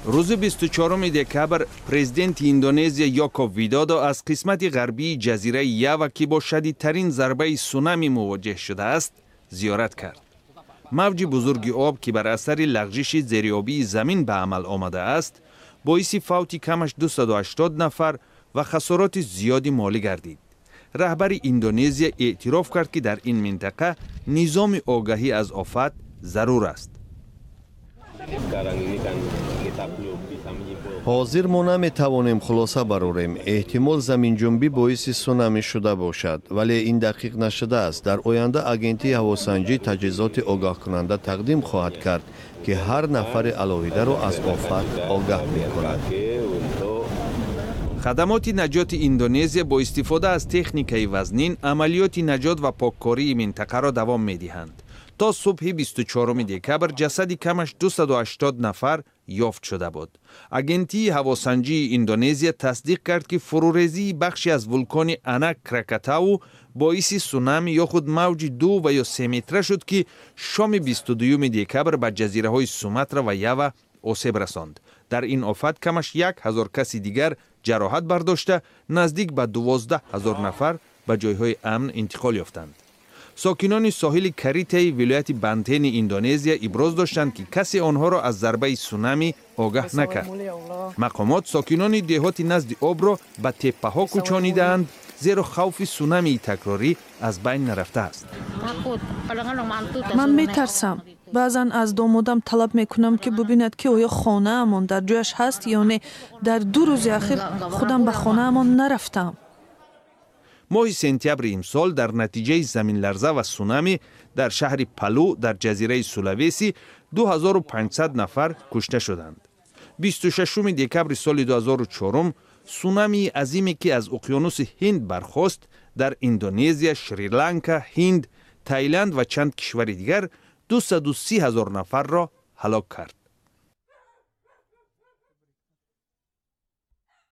Рӯзи 24 декабр президенти Индонезия Йоко Видодо аз қисмати ғарбии ҷазираи Ява, ки бо шадидтарин зарбаи сунами мувоҷеҳ шудааст, зиёрат кард. Мавҷи бузурги об, ки бар асари лағжиши зериобии замин ба амал омадааст, боиси фавти камаш 280 нафар ва хасороти зиёди молӣ гардид. Раҳбари Индонезия эътироф кард, ки дар ин минтақа низоми огаҳӣ аз офат зарур аст. Ҳозир мо наметавонем хулоса барорем. Эҳтимол, заминҷунбӣ боиси сунами шуда бошад, вале ин дақиқ нашудааст. Дар оянда агентии ҳавосанҷӣ таҷҳизоти огаҳкунанда тақдим хоҳад кард, ки ҳар нафари алоҳидаро аз офат огаҳ мекунад. Хадамоти наҷоти Индонезия бо истифода аз техникаи вазнин амалиёти наҷот ва поккории минтақаро давом медиҳанд. То субҳи 24 декабр ҷасади камаш 280 нафар ёфт шуда буд. Агентии ҳавосанҷии Индонезия тасдиқ кард, ки фурӯрезии бахше аз вулкони Анак Кракатау боиси сунами ё худ мавҷи 2 ва ё 3 метра шуд, ки шоми 22 декабр ба ҷазираҳои Суматра ва Ява осеб расонд. Дар ин офат камаш 1000 каси дигар ҷароҳат бардошта, наздик ба 12 000 нафар ба ҷойҳои амн интиқол ёфтанд. Сокинони соҳили Каритаи вилояти Бантени Индонезия иброз доштанд, ки касе онҳоро аз зарбаи сунами огаҳ накард. Мақомот сокинони деҳоти назди обро ба теппаҳо кӯчонидаанд, зеро хавфи сунамии такрорӣ аз байн нарафтааст. Ман метарсам. Баъзан аз домодам талаб мекунам, ки бубинад, ки оё хонаамон дар ҷояш ҳаст ё не. Дар 2 рӯзи ахир худам ба хонаамон нарафтам. Моҳи сентябри имсол дар натиҷаи заминларза ва сунами дар шаҳри Палу дар ҷазираи Сулавеси 2500 нафар кушта шуданд. 26 декабри соли 2004 сунамии азиме, ки аз уқёнуси Ҳинд бархост, дар Индонезия, Шри-Ланка, Ҳинд, Таиланд ва чанд кишвари дигар 230 000 нафарро ҳалок кард.